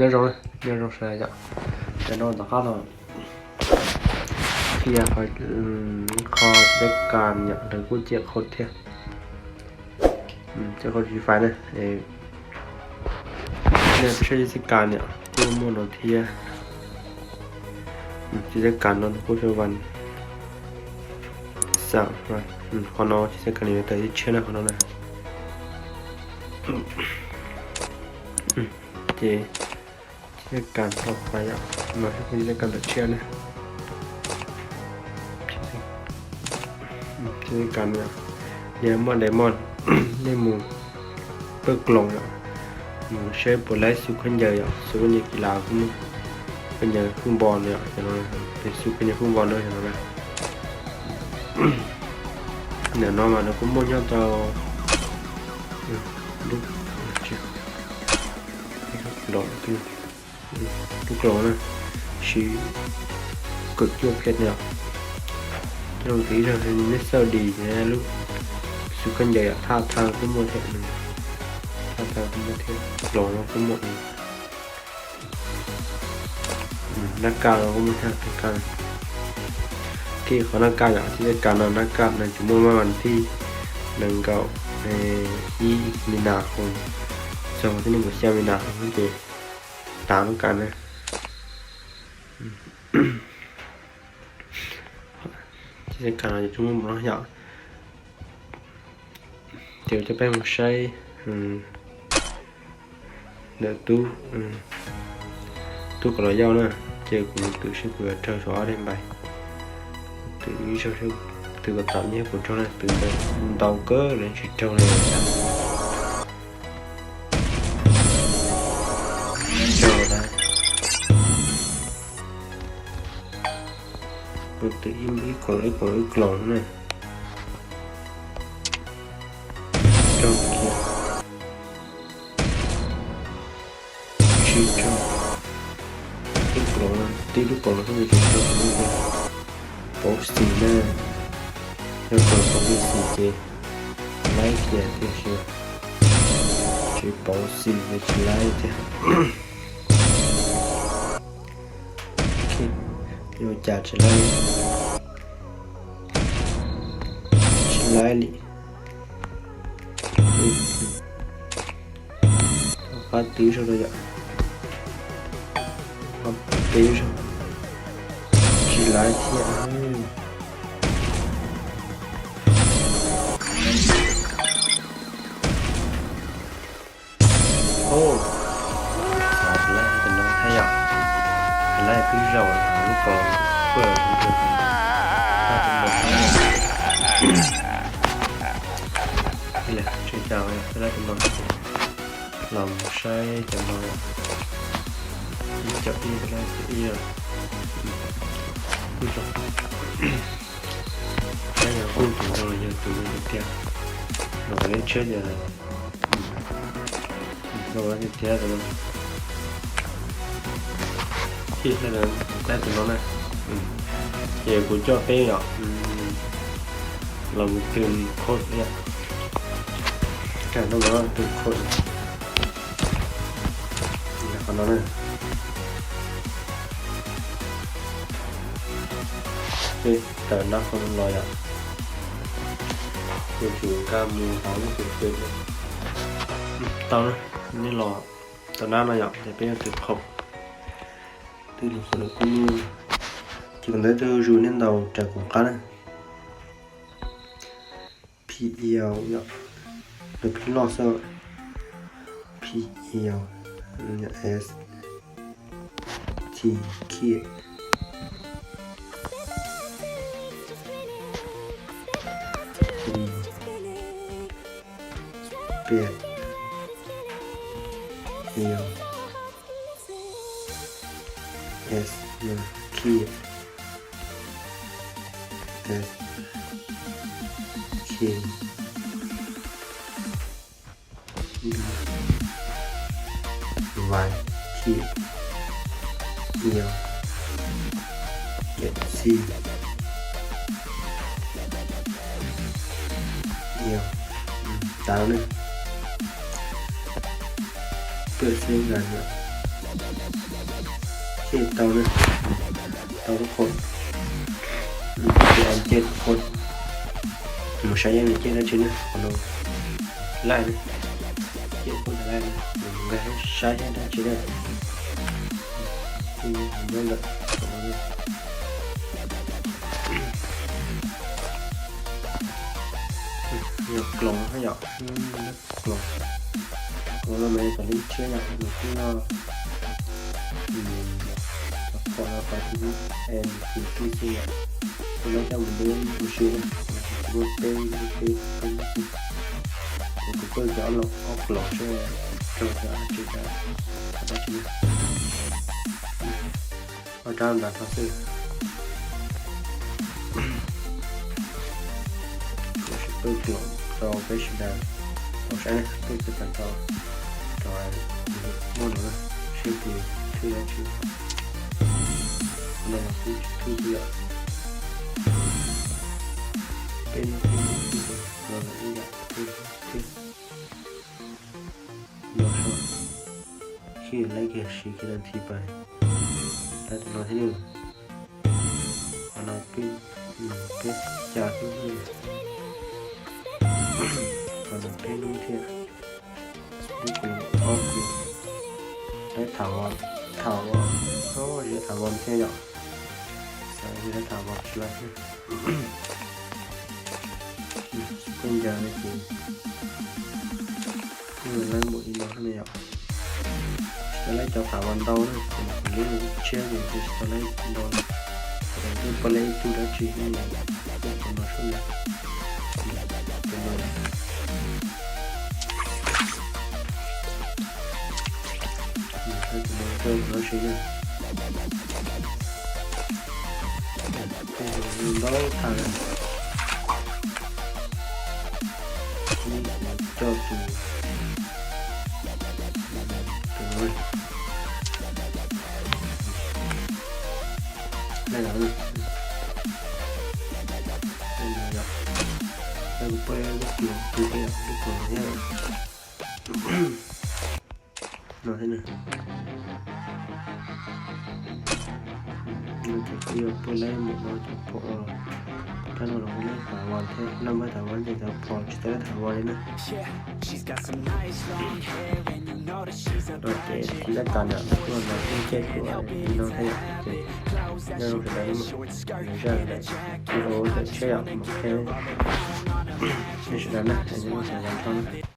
Nyob zoo, nyob zoo sawv daws yom. Tam no tom qab los qhia qhov, qhov txiv teb kas yom, lawv kuj cia qhov thiab. Cia qhov tsis fais na. Nej saib txiv teb kas yom, kuj muaj no thiab. Txiv teb kas no kuj xav vas, qhov no txiv teb kas li tawm ib tshiab na qhov no na. Ces txiv teb kas tau fais yom, no txiv teb kas tawm tshiab na. Txiv teb kas yom, yog muaj demon, nej mus pawj kloos yom, mus saib puas laib xu khaub ncaws yom, xu khaub ncaws kis las kuj muaj, khaub ncaws football yom, pem xu khaub ncaws football na yom no na. Ntawm no mas nws kuj muaj nyob rau lub, lub kloos na, siv kaum cuaj phev yom. Coj tus ib zaug nej xauj dim lub xu khaub ncaws yom, thaj thaj kuj muaj thiab, thaj thaj kuj muaj thiab, kloos no kuj muaj. Nab kaj no kuj muaj thiab, nab kaj. Kiag qhov nab kaj yom, txiv teb kas no nab kaj no tsuas muaj maj vas thij nees nkaum ib mi nas hoos txog thib nees nkaum xya mi nas hoos ces tas nab kaj na. Txiv teb kas no tsuas muaj npaum no yom. Ces coj peb mus saib ntawm tub, tub kom los yauj na, ces kuv twm seb kuv yuav raug xyov ob daim npais. Twm ib zaug, twm kom tau nyiaj kuv raug na, twm ntau kawg lawv tsis raug li. Raug na. Kuv twm ib, ib koom ib koom ib kloos na. Raug kiag. Tsis raug. Ib koom, tib lub koom no kuj tsis raug. Pauv xis na. Yog koom pauv xis ces laib kiag tiam sis tsis pauv xis ces tsis laib tiag. Yuav cas tsis laib, tsis laib li. Qab twb zaug rau yom, qab peb zaug, tsis laib thiab. Xav laib tus no thiab yom, laib twb zaum lub kaus kuj los tsis tau, laib tus no los mus saib cov no, ib caum ib, ib, kuj zoo. Saib yog kuj tus no los yog tus no tiag, los leb tsheb tias no tiag tiag. Tij laib tus no na, ces kuv coj peb yom, los mus twg khod, twg khod, qhov no na. Peb tawm nab qhov no los yom, kuv tsum nkag mus hauv lub tus twg tau na. Nej los tau nab no yom, ces peb yuav twg khod, twg los kuj, ces kuv ntawd twg zus nej ntaus raws kuv qab na. P E L yom, lawv phim loj xwb. P E L, S T, kid, pem, L, S, kid, S, K, Y, K, L, Z, L, tas na. Pwm xwb nka yom. Tau na, tau lub qhov, ces add qhov, mus saib yog nws caij dab tsi na, qhov no laij na, caij qhov laij na, mus nkag saib yog dab tsi na. Nyob ntawm qhov no, yog kloos yom, kloos, kloos no mas yog cov lub tshiab yom, nws kuj yog cov qhov no qhov N P C xwb yom, kuv lawv coj mus lub ua si na, kuv muaj peb, peb, peb xwb, es kuv pheej cov ob kloos seb raug cov dab tsi, dab tsi na. Ob rab ntawd tau xwb. Kuv sim pheej kloos rau peb sawv daws tau saib na, pheej pheej tau rau muaj no na, seb tus thwj dab tsi. Qhov no los kuj tsis thwj li yom. Peb no kuj tsis thwj, no los ib yam thwj thiab. No soj, khi laib kiag siv kiag no thiaj pais tau tus no thiab na. Qhov no peb, peb xya hnub, qhov no peb hnub thiab. Lub kuv ob kuv, laib tham, tham, o, yog tham vam thiab yom. Xav yog tham vam tsis laib thiab. Tej ncaws no ces kuj laib npaum li no ne yom. Tsis tau laib cov tham vam ntau na, kuv lub tshiab ces tsis tau laib ntau na. Ces twb pom laib ib tug dab tsi ne, tus no sub na, tus no, tus no, tus no si na. Ntau tham na. Kuv coj tus, tus no, laij no, laij no yom, laij kuv poj lub kuv, kuv thiab lub kuv thiab. No thiab na. No ces kuj yog pheej laib mus no cov phom, rab no los laib tham vam thiab, noj npawb tham vam ces cov phom tsis tau laib tham vam li na. No ces tsis laib tas ntawm kuj los pheej caij kuv li no thiab yom, ces nyob zoo sawv daws, nyob zoo sawv daws, kuv ua tawm tshiab yom, mus qhia nej sawv daws na, nyob zoo sawv daws tau na.